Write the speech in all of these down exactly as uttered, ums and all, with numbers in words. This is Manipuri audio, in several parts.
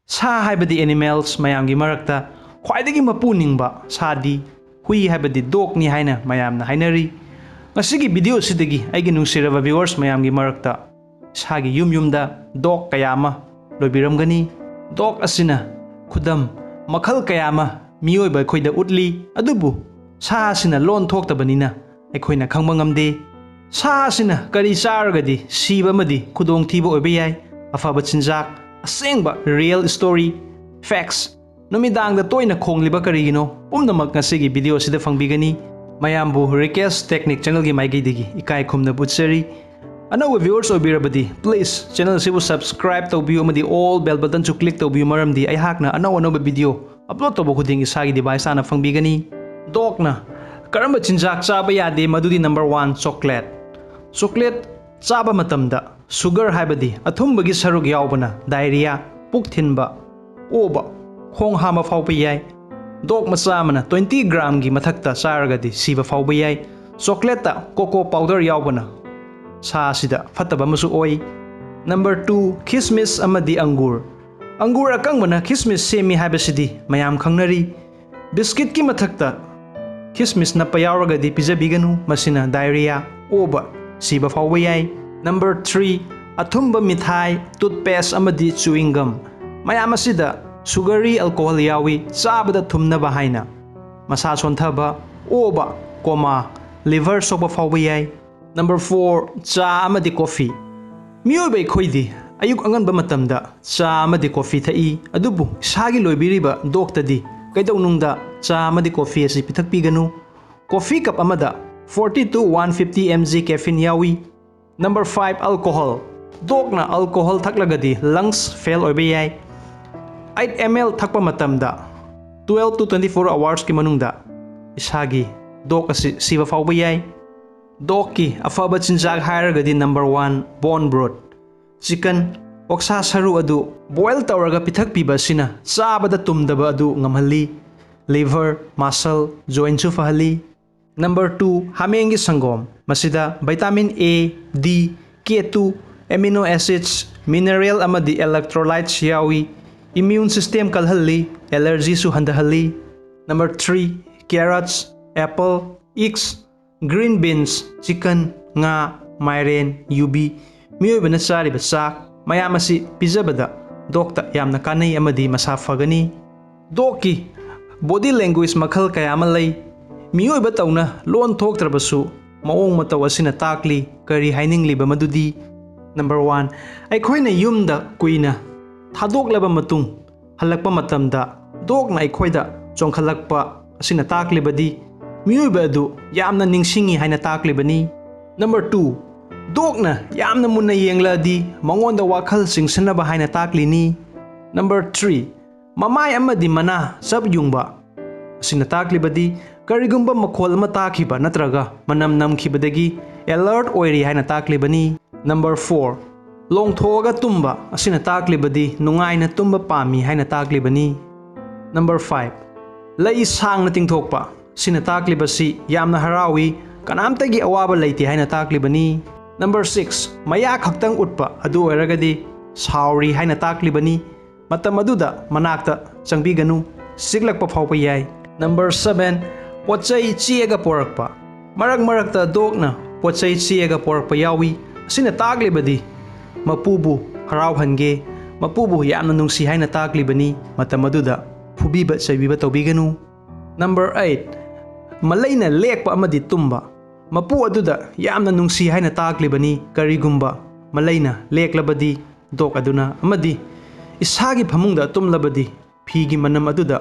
ꯁꯥ ꯍꯥꯏꯕꯗꯤ animals ꯃꯌꯥꯝꯒꯤ ꯃꯔꯛꯇ ꯈ꯭ꯋꯥꯏꯗꯒꯤ ꯃꯄꯨ ꯅꯤꯡꯕ ꯁꯥꯗꯤ ꯍꯨꯏ ꯍꯥꯏꯕꯗꯤ dogꯅꯤ ꯍꯥꯏꯅ ꯃꯌꯥꯝꯅ ꯍꯥꯏꯅꯔꯤ꯫ ꯉꯁꯤꯒꯤ video ꯑꯁꯤꯗꯒꯤ ꯑꯩꯒꯤ ꯅꯨꯡꯁꯤꯔꯕ viewers ꯃꯌꯥꯝꯒꯤ ꯃꯔꯛꯇ ꯏꯁꯥꯒꯤ ꯌꯨꯝ ꯌꯨꯝꯗ dog ꯀꯌꯥ ꯑꯃ ꯂꯣꯏꯕꯤꯔꯝꯒꯅꯤ꯫ Dog ꯑꯁꯤꯅ ꯈꯨꯗꯝ ꯃꯈꯜ ꯀꯌꯥ ꯑꯃ ꯃꯤꯑꯣꯏꯕ ꯑꯩꯈꯣꯏꯗ ꯎꯠꯂꯤ, ꯑꯗꯨꯕꯨ ꯁꯥ ꯑꯁꯤꯅ ꯂꯣꯟ ꯊꯣꯛꯇꯕꯅꯤꯅ ꯑꯩꯈꯣꯏꯅ ꯈꯪꯕ ꯉꯝꯗꯦ꯫ ꯁꯥ ꯑꯁꯤꯅ ꯀꯔꯤ ꯆꯥꯔꯒꯗꯤ ꯁꯤꯕ ꯑꯃꯗꯤ ꯈꯨꯗꯣꯡꯊꯤꯕ ꯑꯣꯏꯕ ꯌꯥꯏ? ꯑꯐꯕ ꯆꯤꯟꯖꯥꯛ, ꯑꯁꯦꯡꯕ real story, facts, ꯅꯨꯃꯤꯗꯥꯡꯗ ꯇꯣꯏꯅ ꯈꯣꯡꯂꯤꯕ ꯀꯔꯤꯒꯤꯅꯣ? ꯄꯨꯝꯅꯃꯛ ꯉꯁꯤꯒꯤ video ꯑꯁꯤꯗ ꯐꯪꯕꯤꯒꯅꯤ꯫ ꯃꯌꯥꯝꯕꯨ Rikesh Technic channelꯒꯤ ꯃꯥꯏꯀꯩꯗꯒꯤ ꯏꯀꯥꯏ ꯈꯨꯝꯅꯕ ꯎꯠꯆꯔꯤ꯫ ꯑꯅꯧꯕ viewers ꯑꯣꯏꯕꯤꯔꯕꯗꯤ please channel ꯑꯁꯤꯕꯨ subscribe ꯇꯧꯕꯤꯌꯨ ꯑꯃꯗꯤ all bell buttonꯁꯨ click ꯇꯧꯕꯤꯌꯨ, ꯃꯔꯝꯗꯤ ꯑꯩꯍꯥꯛꯅ ꯑꯅꯧ ꯑꯅꯧꯕ video upload ꯇꯧꯕ ꯈꯨꯗꯤꯡ ꯏꯁꯥꯒꯤ device ꯍꯥꯟꯅ ꯐꯪꯕꯤꯒꯅꯤ꯫ Dogꯅ ꯀꯔꯝꯕ ꯆꯤꯟꯖꯥꯛ ꯆꯥꯕ ꯌꯥꯗꯦ? ꯃꯗꯨꯗꯤ number one, chocolate꯫ Chocolate ꯆꯥꯕ ꯃꯇꯝꯗ sugar ꯍꯥꯏꯕꯗꯤ ꯑꯊꯨꯝꯕꯒꯤ ꯁꯔꯨꯛ ꯌꯥꯎꯕꯅ diarrhea, ꯄꯨꯛ ꯊꯤꯟꯕ, ꯑꯣꯕ, ꯈꯣꯡ ꯍꯥꯝꯕ ꯐꯥꯎꯕ ꯌꯥꯏ꯫ Dog ꯃꯆꯥ ꯑꯃꯅ twenty gramꯒꯤ ꯃꯊꯛꯇ ꯆꯥꯔꯒꯗꯤ ꯁꯤꯕ ꯐꯥꯎꯕ ꯌꯥꯏ꯫ Chocolateꯇ cocoa powder ꯌꯥꯎꯕꯅ ꯁꯥ ꯑꯁꯤꯗ ꯐꯠꯇꯕ ꯑꯃꯁꯨ ꯑꯣꯏ꯫ Number two, ꯈꯤꯁꯃꯤꯁ ꯑꯃꯗꯤ ꯑꯪꯒꯨꯔ꯫ ꯑꯪꯒꯨꯔ ꯑꯀꯪꯕꯅ ꯈꯤꯁꯃꯤꯁ ꯁꯦꯝꯃꯤ ꯍꯥꯏꯕꯁꯤꯗꯤ ꯃꯌꯥꯝ ꯈꯪꯅꯔꯤ꯫ Biscuitꯀꯤ ꯃꯊꯛꯇ ꯈꯤꯁꯃꯤꯁ ꯅꯞꯄ ꯌꯥꯎꯔꯒꯗꯤ ꯄꯤꯖꯕꯤꯒꯅꯨ, ꯃꯁꯤꯅ diarrhea, ꯑꯣꯕ, ꯁꯤꯕ ꯐꯥꯎꯕ ꯌꯥꯏ꯫ Number three, ꯑꯊꯨꯝꯕ ꯃꯤꯊꯥꯏ, toothpaste ꯑꯃꯗꯤ chewing gum꯫ ꯃꯌꯥꯝ ꯑꯁꯤꯗ sugary alcohol ꯌꯥꯎꯏ, ꯆꯥꯕꯗ ꯊꯨꯝꯅꯕ ꯍꯥꯏꯅ꯫ ꯃꯁꯥ ꯁꯣꯟꯊꯕ, ꯑꯣꯕ, coma, liver ꯁꯣꯛꯄ ꯐꯥꯎꯕ ꯌꯥꯏ꯫ Number four, ꯆꯥ ꯑꯃꯗꯤ coffee꯫ ꯃꯤꯑꯣꯏꯕ ꯑꯩꯈꯣꯏꯗꯤ ꯑꯌꯨꯛ ꯑꯉꯟꯕ ꯃꯇꯝꯗ ꯆꯥ ꯑꯃꯗꯤ coffee ꯊꯛꯏ, ꯑꯗꯨꯕꯨ ꯏꯁꯥꯒꯤ ꯂꯣꯏꯕꯤꯔꯤꯕ dogꯇꯗꯤ ꯀꯩꯗꯧꯅꯨꯡꯗ ꯆꯥ ꯑꯃꯗꯤ coffee ꯑꯁꯤ ꯄꯤꯊꯛꯄꯤꯒꯅꯨ꯫ Coffee cup ꯑꯃꯗ forty to one fifty mg caffeine ꯌꯥꯎꯏ꯫ Number five, alcohol꯫ Dogꯅ alcohol ꯊꯛꯂꯒꯗꯤ lungs fail ꯑꯣꯏꯕ ꯌꯥꯏ꯫ Eight ml ꯊꯛꯄ ꯃꯇꯝꯗ twelve to twenty four hoursꯀꯤ ꯃꯅꯨꯡꯗ ꯏꯁꯥꯒꯤ dog ꯑꯁꯤ ꯁꯤꯕ ꯐꯥꯎꯕ ꯌꯥꯏ꯫ Dogꯀꯤ ꯑꯐꯕ ꯆꯤꯟꯖꯥꯛ ꯍꯥꯏꯔꯒꯗꯤ number one, bone broth꯫ Chicken, ꯑꯣꯛꯁꯥ ꯁꯔꯨ ꯑꯗꯨ boil ꯇꯧꯔꯒ ꯄꯤꯊꯛꯄꯤꯕ ꯑꯁꯤꯅ ꯆꯥꯕꯗ ꯇꯨꯝꯗꯕ ꯑꯗꯨ ꯉꯝꯍꯜꯂꯤ꯫ Liver, muscle, jointꯁꯨ ꯐꯍꯜꯂꯤ꯫ Number two, ꯍꯥꯃꯦꯡꯒꯤ ꯁꯪꯒꯣꯝ꯫ ꯃꯁꯤꯗ vitamin A, D, K two, amino acids, mineral ꯑꯃꯗꯤ electrolytes ꯌꯥꯎꯏ꯫ Immune system ꯀꯜꯍꯜꯂꯤ, allergyꯁꯨ ꯍꯟꯊꯍꯜꯂꯤ꯫ Number three, carrots, apple, eggs, green beans, chicken, ꯉꯥ, ꯃꯥꯏꯔꯦꯟ, ꯌꯨꯕꯤ꯫ ꯃꯤꯑꯣꯏꯕꯅ ꯆꯥꯔꯤꯕ ꯆꯥꯛ ꯃꯌꯥꯝ ꯑꯁꯤ ꯄꯤꯖꯕꯗ dogꯇ ꯌꯥꯝꯅ ꯀꯥꯟꯅꯩ ꯑꯃꯗꯤ ꯃꯁꯥ ꯐꯒꯅꯤ꯫ Dogꯀꯤ body language ꯃꯈꯜ ꯀꯌꯥ ꯑꯃ ꯂꯩ꯫ ꯃꯤꯑꯣꯏꯕ ꯇꯧꯅ ꯂꯣꯟ ꯊꯣꯛꯇ꯭ꯔꯕꯁꯨ ꯃꯑꯣꯡ ꯃꯇꯧ ꯑꯁꯤꯅ ꯇꯥꯛꯂꯤ꯫ ꯀꯔꯤ ꯍꯥꯏꯅꯤꯡꯂꯤꯕ ꯃꯗꯨꯗꯤ, number one, ꯑꯩꯈꯣꯏꯅ ꯌꯨꯝꯗ ꯀꯨꯏꯅ ꯊꯥꯗꯣꯛꯂꯕ ꯃꯇꯨꯡ ꯍꯜꯂꯛꯄ ꯃꯇꯝꯗ dogꯅ ꯑꯩꯈꯣꯏꯗ ꯆꯣꯡꯈꯠꯂꯛꯄ ꯑꯁꯤꯅ ꯇꯥꯛꯂꯤꯕꯗꯤ ꯃꯤꯑꯣꯏꯕ ꯑꯗꯨ ꯌꯥꯝꯅ ꯅꯤꯡꯁꯤꯡꯉꯤ ꯍꯥꯏꯅ ꯇꯥꯛꯂꯤꯕꯅꯤ꯫ Number two, dogꯅ ꯌꯥꯝꯅ ꯃꯨꯟꯅ ꯌꯦꯡꯂꯛꯑꯗꯤ ꯃꯉꯣꯟꯗ ꯋꯥꯈꯜ ꯆꯤꯡꯁꯤꯟꯅꯕ ꯍꯥꯏꯅ ꯇꯥꯛꯂꯤꯅꯤ꯫ Number three, ꯃꯃꯥꯏ ꯑꯃꯗꯤ ꯃꯅꯥ ꯆꯞ ꯌꯨꯡꯕ ꯑꯁꯤꯅ ꯇꯥꯛꯂꯤꯕꯗꯤ ꯀꯔꯤꯒꯨꯝꯕ ꯃꯈꯣꯜ ꯑꯃ ꯇꯥꯈꯤꯕ ꯅꯠꯇ꯭ꯔꯒ ꯃꯅꯝ ꯅꯝꯈꯤꯕꯗꯒꯤ alert ꯑꯣꯏꯔꯤ ꯍꯥꯏꯅ ꯇꯥꯛꯂꯤꯕꯅꯤ꯫ Number four, ꯂꯣꯡꯊꯣꯛꯑꯒ ꯇꯨꯝꯕ ꯑꯁꯤꯅ ꯇꯥꯛꯂꯤꯕꯗꯤ ꯅꯨꯡꯉꯥꯏꯅ ꯇꯨꯝꯕ ꯄꯥꯝꯃꯤ ꯍꯥꯏꯅ ꯇꯥꯛꯂꯤꯕꯅꯤ꯫ Number five, ꯂꯩ ꯁꯥꯡꯅ ꯇꯤꯡꯊꯣꯛꯄ ꯑꯁꯤꯅ ꯇꯥꯛꯂꯤꯕꯁꯤ ꯌꯥꯝꯅ ꯍꯔꯥꯎꯏ, ꯀꯅꯥꯝꯇꯒꯤ ꯑꯋꯥꯕ ꯂꯩꯇꯦ ꯍꯥꯏꯅ ꯇꯥꯛꯂꯤꯕꯅꯤ꯫ Number six, ꯃꯌꯥ ꯈꯛꯇꯪ ꯎꯠꯄ ꯑꯗꯨ ꯑꯣꯏꯔꯒꯗꯤ ꯁꯥꯎꯔꯤ ꯍꯥꯏꯅ ꯇꯥꯛꯂꯤꯕꯅꯤ꯫ ꯃꯇꯝ ꯑꯗꯨꯗ ꯃꯅꯥꯛꯇ ꯆꯪꯕꯤꯒꯅꯨ, ꯆꯤꯛꯂꯛꯄ ꯐꯥꯎꯕ ꯌꯥꯏ꯫ Number seven, ꯄꯣꯠꯆꯩ ꯆꯦꯛꯑꯒ ꯄꯣꯔꯛꯄ꯫ ꯃꯔꯛ ꯃꯔꯛꯇ dogꯅ ꯄꯣꯠꯆꯩ ꯆꯦꯛꯑꯒ ꯄꯣꯔꯛꯄ ꯌꯥꯎꯏ꯫ ꯑꯁꯤꯅ ꯇꯥꯛꯂꯤꯕꯗꯤ ꯃꯄꯨꯕꯨ ꯍꯔꯥꯎꯍꯟꯒꯦ, ꯃꯄꯨꯕꯨ ꯌꯥꯝꯅ ꯅꯨꯡꯁꯤ ꯍꯥꯏꯅ ꯇꯥꯛꯂꯤꯕꯅꯤ꯫ ꯃꯇꯝ ꯑꯗꯨꯗ ꯐꯨꯕꯤꯕ ꯆꯩꯕꯤꯕ ꯇꯧꯕꯤꯒꯅꯨ꯫ Number eight, ꯃꯂꯩꯅ ꯂꯦꯛꯄ ꯑꯃꯗꯤ ꯇꯨꯝꯕ꯫ ꯃꯄꯨ ꯑꯗꯨꯗ ꯌꯥꯝꯅ ꯅꯨꯡꯁꯤ ꯍꯥꯏꯅ ꯇꯥꯛꯂꯤꯕꯅꯤ꯫ ꯀꯔꯤꯒꯨꯝꯕ ꯃꯂꯩꯅ ꯂꯦꯛꯂꯕꯗꯤ dog ꯑꯗꯨꯅ ꯑꯃꯗꯤ ꯏꯁꯥꯒꯤ ꯐꯃꯨꯡꯗ ꯇꯨꯝꯂꯕꯗꯤ ꯐꯤꯒꯤ ꯃꯅꯝ ꯑꯗꯨꯗ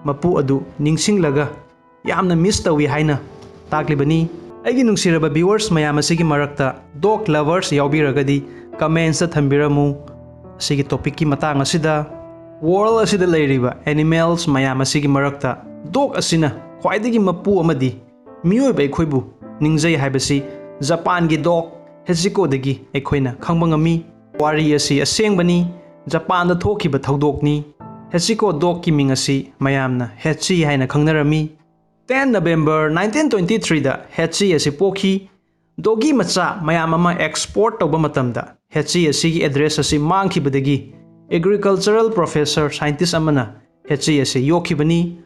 ꯃꯄꯨ ꯑꯗꯨ ꯅꯤꯡꯁꯤꯡꯂꯒ ꯌꯥꯝꯅ miss ꯇꯧꯏ ꯍꯥꯏꯅ ꯇꯥꯛꯂꯤꯕꯅꯤ꯫ ꯑꯩꯒꯤ ꯅꯨꯡꯁꯤꯔꯕ viewers ꯃꯌꯥꯝ ꯑꯁꯤꯒꯤ ꯃꯔꯛꯇ dog lovers ꯌꯥꯎꯕꯤꯔꯒꯗꯤ commentsꯇ ꯊꯝꯕꯤꯔꯝꯃꯨ꯫ ꯑꯁꯤꯒꯤ topicꯀꯤ ꯃꯇꯥꯡ ꯑꯁꯤꯗ world ꯑꯁꯤꯗ ꯂꯩꯔꯤꯕ animals ꯃꯌꯥꯝ ꯑꯁꯤꯒꯤ ꯃꯔꯛꯇ dog ꯑꯁꯤꯅ ꯈ꯭ꯋꯥꯏꯗꯒꯤ ꯃꯄꯨ ꯑꯃꯗꯤ ꯃꯤꯑꯣꯏꯕ ꯑꯩꯈꯣꯏꯕꯨ ꯅꯤꯡꯖꯩ ꯍꯥꯏꯕꯁꯤ ꯖꯄꯥꯟꯒꯤ dog ꯍꯦꯆꯤꯀꯣꯗꯒꯤ ꯑꯩꯈꯣꯏꯅ ꯈꯪꯕ ꯉꯝꯃꯤ꯫ ꯋꯥꯔꯤ ꯑꯁꯤ ꯑꯁꯦꯡꯕꯅꯤ, ꯖꯄꯥꯟꯗ ꯊꯣꯛꯈꯤꯕ ꯊꯧꯗꯣꯛꯅꯤ꯫ ꯍꯦꯆꯤꯀꯣ dogꯀꯤ ꯃꯤꯡ ꯑꯁꯤ ꯃꯌꯥꯝꯅ ꯍꯦꯆꯤ ꯍꯥꯏꯅ ꯈꯪꯅꯔꯝꯃꯤ꯫ Ten November nineteen twenty threeꯗ ꯍꯦꯆꯤ ꯑꯁꯤ ꯄꯣꯛꯈꯤ꯫ Dogꯒꯤ ꯃꯆꯥ ꯃꯌꯥꯝ ꯑꯃ export ꯇꯧꯕ ꯃꯇꯝꯗ ꯍꯦꯆꯤ ꯑꯁꯤꯒꯤ address ꯑꯁꯤ ꯃꯥꯡꯈꯤꯕꯗꯒꯤ Agricultural professor, scientist ꯑꯃꯅ ꯍꯦꯆꯤ ꯑꯁꯤ ꯌꯣꯛꯈꯤꯕꯅꯤ꯫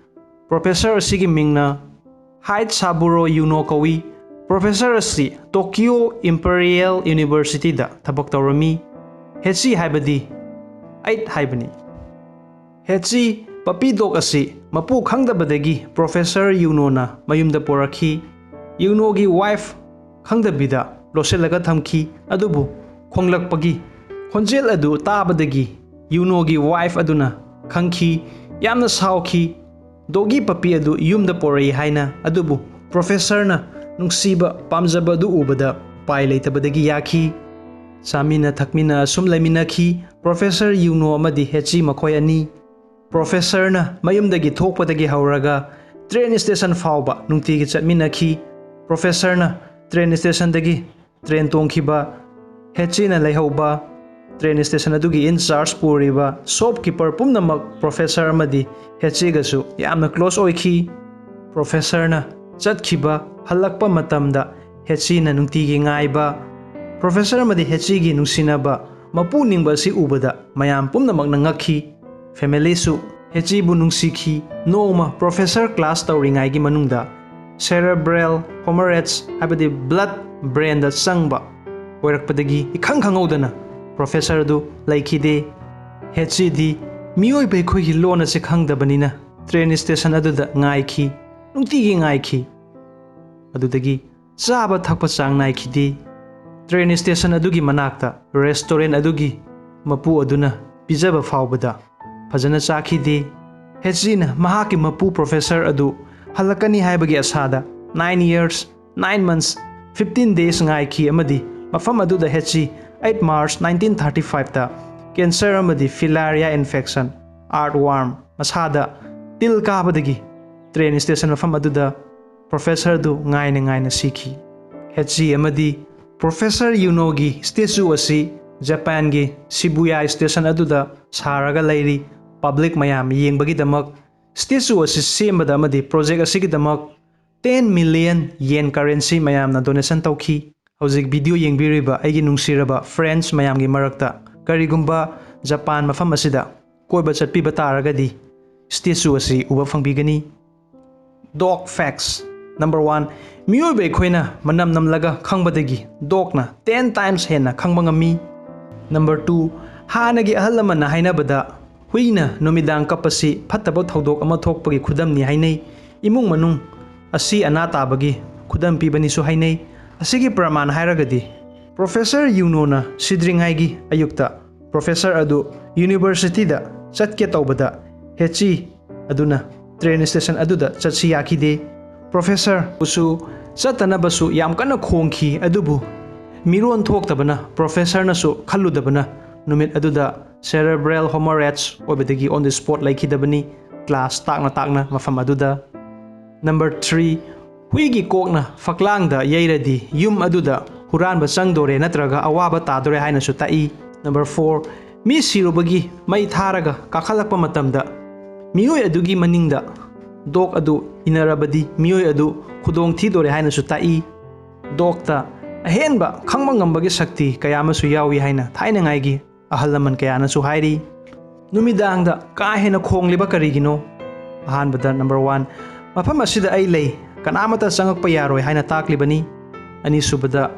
Professor ꯑꯁꯤꯒꯤ ꯃꯤꯡꯅ ꯍꯥꯏꯠ ꯁꯥꯕꯨꯔꯣ ꯌꯨꯅꯣ ꯀꯧꯏ꯫ Professor ꯑꯁꯤ Tokyo Imperial Universityꯗ ꯊꯕꯛ ꯇꯧꯔꯝꯃꯤ꯫ ꯍꯦꯆꯤ ꯍꯥꯏꯕꯗꯤ ꯑꯩꯠ ꯍꯥꯏꯕꯅꯤ꯫ ꯍꯦꯆꯤ puppy dog ꯑꯁꯤ ꯃꯄꯨ ꯈꯪꯗꯕꯗꯒꯤ Professor ꯌꯨꯅꯣꯅ ꯃꯌꯨꯝꯗ ꯄꯣꯔꯛꯈꯤ꯫ ꯌꯨꯅꯣꯒꯤ wife ꯈꯪꯗꯕꯤꯗ ꯂꯣꯠꯁꯤꯜꯂꯒ ꯊꯝꯈꯤ꯫ ꯑꯗꯨꯕꯨ ꯈꯣꯡꯂꯛꯄꯒꯤ ꯈꯣꯟꯖꯦꯜ ꯑꯗꯨ ꯇꯥꯕꯗꯒꯤ ꯌꯨꯅꯣꯒꯤ wife ꯑꯗꯨꯅ ꯈꯪꯈꯤ꯫ ꯌꯥꯝꯅ ꯁꯥꯎꯈꯤ꯫ Doggy puppy ꯑꯗꯨ ꯌꯨꯝꯗ ꯄꯣꯔꯛꯏ ꯍꯥꯏꯅ꯫ ꯑꯗꯨꯕꯨ Professorꯅ ꯅꯨꯡꯁꯤꯕ, ꯄꯥꯝꯖꯕ ꯑꯗꯨ ꯎꯕꯗ ꯎꯄꯥꯏ ꯂꯩꯇꯕꯗꯒꯤ ꯌꯥꯈꯤ꯫ ꯆꯥꯃꯤꯟꯅ ꯊꯛꯃꯤꯟꯅ ꯑꯁꯨꯝ ꯂꯩꯃꯤꯟꯅꯈꯤ꯫ Professor ꯌꯨꯅꯣ ꯑꯃꯗꯤ ꯍꯦꯆꯤ ꯃꯈꯣꯏ ꯑꯅꯤ꯫ Professorꯅ ꯃꯌꯨꯝꯗꯒꯤ ꯊꯣꯛꯄꯗꯒꯤ ꯍꯧꯔꯒ train station ꯐꯥꯎꯕ ꯅꯨꯡꯇꯤꯒꯤ ꯆꯠꯃꯤꯟꯅꯈꯤ꯫ Professorꯅ train stationꯗꯒꯤ train ꯇꯣꯡꯈꯤꯕ, ꯍꯦꯆꯤꯅ ꯂꯩꯍꯧꯕ, train station ꯑꯗꯨꯒꯤ in charge ꯄꯨꯔꯤꯕ shopkeeper ꯄꯨꯝꯅꯃꯛ Professor ꯑꯃꯗꯤ ꯍꯦꯆꯤꯒꯁꯨ ꯌꯥꯝꯅ close ꯑꯣꯏꯈꯤ꯫ Professorꯅ ꯆꯠꯈꯤꯕ ꯍꯜꯂꯛꯄ ꯃꯇꯝꯗ ꯍꯦꯆꯤꯅ ꯅꯨꯡꯇꯤꯒꯤ ꯉꯥꯏꯕ, Professor ꯑꯃꯗꯤ ꯍꯦꯆꯤꯒꯤ ꯅꯨꯡꯁꯤꯅꯕ, ꯃꯄꯨ ꯅꯤꯡꯕ ꯑꯁꯤ ꯎꯕꯗ ꯃꯌꯥꯝ ꯄꯨꯝꯅꯃꯛꯅ ꯉꯛꯈꯤ꯫ Familyꯁꯨ ꯍꯦꯆꯤꯕꯨ ꯅꯨꯡꯁꯤꯈꯤ꯫ ꯅꯣꯡꯃ Professor class ꯇꯧꯔꯤꯉꯩꯒꯤ ꯃꯅꯨꯡꯗ cerebral hemorrhage ꯍꯥꯏꯕꯗꯤ blood brainꯗ ꯆꯪꯕ ꯑꯣꯏꯔꯛꯄꯗꯒꯤ ꯏꯈꯪ ꯈꯪꯍꯧꯗꯅ Professor ꯑꯗꯨ ꯂꯩꯈꯤꯗꯦ꯫ ꯍꯦꯆꯤꯗꯤ ꯃꯤꯑꯣꯏꯕ ꯑꯩꯈꯣꯏꯒꯤ ꯂꯣꯟ ꯑꯁꯤ ꯈꯪꯗꯕꯅꯤꯅ train station ꯑꯗꯨꯗ ꯉꯥꯏꯈꯤ, ꯅꯨꯡꯇꯤꯒꯤ ꯉꯥꯏꯈꯤ꯫ ꯑꯗꯨꯗꯒꯤ ꯆꯥꯕ ꯊꯛꯄ ꯆꯥꯡ ꯅꯥꯏꯈꯤꯗꯦ꯫ Train station ꯑꯗꯨꯒꯤ ꯃꯅꯥꯛꯇ restaurant ꯑꯗꯨꯒꯤ ꯃꯄꯨ ꯑꯗꯨꯅ ꯄꯤꯖꯕ ꯐꯥꯎꯕꯗ ꯐꯖꯅ ꯆꯥꯈꯤꯗꯦ꯫ ꯍꯦꯆꯤꯅ ꯃꯍꯥꯛꯀꯤ ꯃꯄꯨ Professor ꯑꯗꯨ ꯍꯜꯂꯛꯀꯅꯤ ꯍꯥꯏꯕꯒꯤ ꯑꯁꯥꯗ nine years, nine months, fifteen days ꯉꯥꯏꯈꯤ ꯑꯃꯗꯤ ꯃꯐꯝ ꯑꯗꯨꯗ ꯍꯦꯆꯤ eight March nineteen thirty fiveꯇ cancer ꯑꯃꯗꯤ filaria infection, earthworm, ꯃꯁꯥꯗ ꯇꯤꯜ ꯀꯥꯕꯗꯒꯤ train station ꯃꯐꯝ ꯑꯗꯨꯗ Professorꯗꯨ ꯉꯥꯏꯅ ꯉꯥꯏꯅ ꯁꯤꯈꯤ꯫ ꯍꯦꯆꯤ ꯑꯃꯗꯤ Professor ꯌꯨꯅꯣꯒꯤ statue ꯑꯁꯤ ꯖꯄꯥꯟꯒꯤ ꯁꯤꯕꯨꯌꯥ station ꯑꯗꯨꯗ ꯁꯥꯔꯒ ꯂꯩꯔꯤ꯫ Public ꯃꯌꯥꯝ ꯌꯦꯡꯕꯒꯤꯗꯃꯛ statue ꯑꯁꯤ ꯁꯦꯝꯕꯗ ꯑꯃꯗꯤ project ꯑꯁꯤꯒꯤꯗꯃꯛ ten million yen currency ꯃꯌꯥꯝꯅ donation ꯇꯧꯈꯤ꯫ ꯍꯧꯖꯤꯛ video ꯌꯦꯡꯕꯤꯔꯤꯕ ꯑꯩꯒꯤ ꯅꯨꯡꯁꯤꯔꯕ friends ꯃꯌꯥꯝꯒꯤ ꯃꯔꯛꯇ ꯀꯔꯤꯒꯨꯝꯕ ꯖꯄꯥꯟ ꯃꯐꯝ ꯑꯁꯤꯗ ꯀꯣꯏꯕ ꯆꯠꯄꯤꯕ ꯇꯥꯔꯒꯗꯤ ꯁ꯭ꯇꯦꯆꯨ ꯑꯁꯤ ꯎꯕ ꯐꯪꯕꯤꯒꯅꯤ꯫ Dog facts. Number one, ꯃꯤꯑꯣꯏꯕ ꯑꯩꯈꯣꯏꯅ ꯃꯅꯝ ꯅꯝꯂꯒ ꯈꯪꯕꯗꯒꯤ ꯗꯣꯛꯅ ten times ꯍꯦꯟꯅ ꯈꯪꯕ ꯉꯝꯃꯤ꯫ Number two, ꯍꯥꯟꯅꯒꯤ ꯑꯍꯜ ꯂꯃꯟꯅ ꯍꯥꯏꯅꯕꯗ ꯍꯨꯏꯅ ꯅꯨꯃꯤꯗꯥꯡ ꯀꯞꯄꯁꯤ ꯐꯠꯇꯕ ꯊꯧꯗꯣꯛ ꯑꯃ ꯊꯣꯛꯄꯒꯤ ꯈꯨꯗꯝꯅꯤ ꯍꯥꯏꯅꯩ꯫ ꯏꯃꯨꯡ ꯃꯅꯨꯡ ꯑꯁꯤ ꯑꯅꯥ ꯇꯥꯕꯒꯤ ꯈꯨꯗꯝ ꯄꯤꯕꯅꯤꯁꯨ ꯍꯥꯏꯅꯩ꯫ ꯑꯁꯤꯒꯤ ꯄ꯭ꯔꯃꯥꯟ ꯍꯥꯏꯔꯒꯗꯤ, ꯄ꯭ꯔꯣꯐꯦꯁꯔ ꯌꯨꯅꯣꯅ ꯁꯤꯗ꯭ꯔꯤꯉꯩꯒꯤ ꯑꯌꯨꯛꯇ ꯄ꯭ꯔꯣꯐꯦꯁꯔ ꯑꯗꯨ ꯌꯨꯅꯤꯚꯔꯁꯤꯇꯤꯗ ꯆꯠꯀꯦ ꯇꯧꯕꯗ ꯍꯦꯆꯤ ꯑꯗꯨꯅ ꯇ꯭ꯔꯦꯟ ꯁ꯭ꯇꯦꯁꯟ ꯑꯗꯨꯗ ꯆꯠꯁꯤ ꯌꯥꯈꯤꯗꯦ꯫ ꯄ꯭ꯔꯣꯐꯦꯁꯔꯕꯨꯁꯨ ꯆꯠꯇꯅꯕꯁꯨ ꯌꯥꯝ ꯀꯟꯅ ꯈꯣꯡꯈꯤ, ꯑꯗꯨꯕꯨ ꯃꯤꯔꯣꯟ ꯊꯣꯛꯇꯕꯅ ꯄ꯭ꯔꯣꯐꯦꯁꯔꯅꯁꯨ ꯈꯜꯂꯨꯗꯕꯅ ꯅꯨꯃꯤꯠ ꯑꯗꯨꯗ cerebral hemorrhage ꯑꯣꯏꯕꯗꯒꯤ on the spot ꯂꯩꯈꯤꯗꯕꯅꯤ꯫ ꯀ꯭ꯂꯥꯁ ꯇꯥꯛꯅ ꯇꯥꯛꯅ ꯃꯐꯝ ꯑꯗꯨꯗ꯫ Number three, ꯍꯨꯏꯒꯤ ꯀꯣꯛꯅ ꯐꯛꯂꯥꯡꯗ ꯌꯩꯔꯗꯤ ꯌꯨꯝ ꯑꯗꯨꯗ ꯍꯨꯔꯥꯟꯕ ꯆꯪꯗꯣꯔꯦ ꯅꯠꯇ꯭ꯔꯒ ꯑꯋꯥꯕ ꯇꯥꯗꯣꯔꯦ ꯍꯥꯏꯅꯁꯨ ꯇꯥꯛꯏ꯫ Number four, ꯃꯤ ꯁꯤꯔꯨꯕꯒꯤ ꯃꯩ ꯊꯥꯔꯒ ꯀꯥꯈꯠꯂꯛꯄ ꯃꯇꯝꯗ ꯃꯤꯑꯣꯏ ꯑꯗꯨꯒꯤ ꯃꯅꯤꯡꯗ ꯗꯣꯛ ꯑꯗꯨ ꯏꯟꯅꯔꯕꯗꯤ ꯃꯤꯑꯣꯏ ꯑꯗꯨ ꯈꯨꯗꯣꯡ ꯊꯤꯗꯣꯔꯦ ꯍꯥꯏꯅꯁꯨ ꯇꯥꯛꯏ꯫ ꯗꯣꯛꯇ ꯑꯍꯦꯟꯕ ꯈꯪꯕ ꯉꯝꯕꯒꯤ ꯁꯛꯇꯤ ꯀꯌꯥ ꯑꯃꯁꯨ ꯌꯥꯎꯏ ꯍꯥꯏꯅ ꯊꯥꯏꯅꯉꯥꯏꯒꯤ ꯑꯍꯜ ꯂꯃꯟ ꯀꯌꯥꯅꯁꯨ ꯍꯥꯏꯔꯤ꯫ ꯅꯨꯃꯤꯗꯥꯡꯗ ꯀꯥ ꯍꯦꯟꯅ ꯈꯣꯡꯂꯤꯕ ꯀꯔꯤꯒꯤꯅꯣ? ꯑꯍꯥꯟꯕꯗ, number one, ꯃꯐꯝ ꯑꯁꯤꯗ ꯑꯩ ꯂꯩ, ꯀꯅꯥꯃꯠꯇ ꯆꯪꯉꯛꯄ ꯌꯥꯔꯣꯏ ꯍꯥꯏꯅ ꯇꯥꯛꯂꯤꯕꯅꯤ꯫ ꯑꯅꯤꯁꯨꯕꯗ,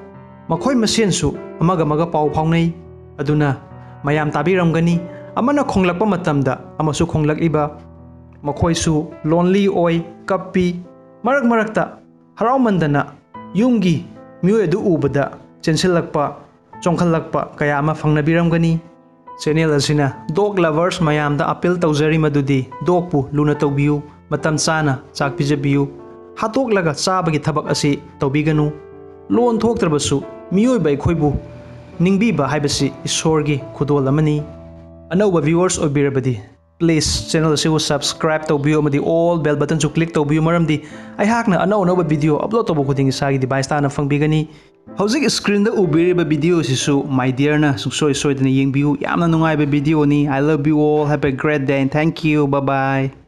ꯃꯈꯣꯏ ꯃꯁꯦꯟꯁꯨ ꯑꯃꯒ ꯑꯃꯒ ꯄꯥꯎ ꯐꯥꯎꯅꯩ꯫ ꯑꯗꯨꯅ ꯃꯌꯥꯝ ꯇꯥꯕꯤꯔꯝꯒꯅꯤ, ꯑꯃꯅ ꯈꯣꯡꯂꯛꯄ ꯃꯇꯝꯗ ꯑꯃꯁꯨ ꯈꯣꯡꯂꯛꯂꯤꯕ꯫ ꯃꯈꯣꯏꯁꯨ lonely ꯑꯣꯏ, ꯀꯞꯄꯤ꯫ ꯃꯔꯛ ꯃꯔꯛꯇ ꯍꯔꯥꯎꯃꯟꯗꯅ ꯌꯨꯝꯒꯤ ꯃꯤꯑꯣꯏ ꯑꯗꯨ ꯎꯕꯗ ꯆꯦꯟꯁꯤꯜꯂꯛꯄ, ꯆꯣꯡꯈꯠꯂꯛꯄ ꯀꯌꯥ ꯑꯃ ꯐꯪꯅꯕꯤꯔꯝꯒꯅꯤ꯫ ꯆꯦꯅꯦꯜ ꯑꯁꯤꯅ dog lovers ꯃꯌꯥꯝꯗ appeal ꯇꯧꯖꯔꯤ ꯃꯗꯨꯗꯤ ꯗꯣꯛꯄꯨ ꯂꯨꯅ ꯇꯧꯕꯤꯌꯨ, ꯃꯇꯝ ꯆꯥꯅ ꯆꯥꯛ ꯄꯤꯖꯕꯤꯌꯨ, ꯍꯥꯠꯇꯣꯛꯂꯒ ꯆꯥꯕꯒꯤ ꯊꯕꯛ ꯑꯁꯤ ꯇꯧꯕꯤꯒꯅꯨ꯫ ꯂꯣꯟ ꯊꯣꯛꯇ꯭ꯔꯕꯁꯨ ꯃꯤꯑꯣꯏꯕ ꯑꯩꯈꯣꯏꯕꯨ ꯅꯤꯡꯕꯤꯕ ꯍꯥꯏꯕꯁꯤ ꯏꯁꯣꯔꯒꯤ ꯈꯨꯗꯣꯜ ꯑꯃꯅꯤ꯫ ꯑꯅꯧꯕ viewers ꯑꯣꯏꯕꯤꯔꯕꯗꯤ please channel ꯑꯁꯤꯕꯨ subscribe ꯇꯧꯕꯤꯌꯨ ꯑꯃꯗꯤ all bell button ꯁꯨ click ꯇꯧꯕꯤꯌꯨ, ꯃꯔꯝꯗꯤ ꯑꯩꯍꯥꯛꯅ ꯑꯅꯧ ꯑꯅꯧꯕ video upload ꯇꯧꯕ ꯈꯨꯗꯤꯡꯒꯤ ꯏꯁꯥꯒꯤ device ꯇ ꯍꯥꯟꯅ ꯐꯪꯕꯤꯒꯅꯤ꯫ ꯍꯧꯖꯤꯛ screen ꯗ ꯎꯕꯤꯔꯤꯕ video ꯑꯁꯤꯁꯨ my dear ꯅ ꯁꯨꯡꯁꯣꯏ ꯁꯣꯏꯗꯅ ꯌꯦꯡꯕꯤꯌꯨ, ꯌꯥꯝꯅ ꯅꯨꯡꯉꯥꯏꯕ video ꯅꯤ꯫ I love you all, have a great day and thank you, bye bye꯫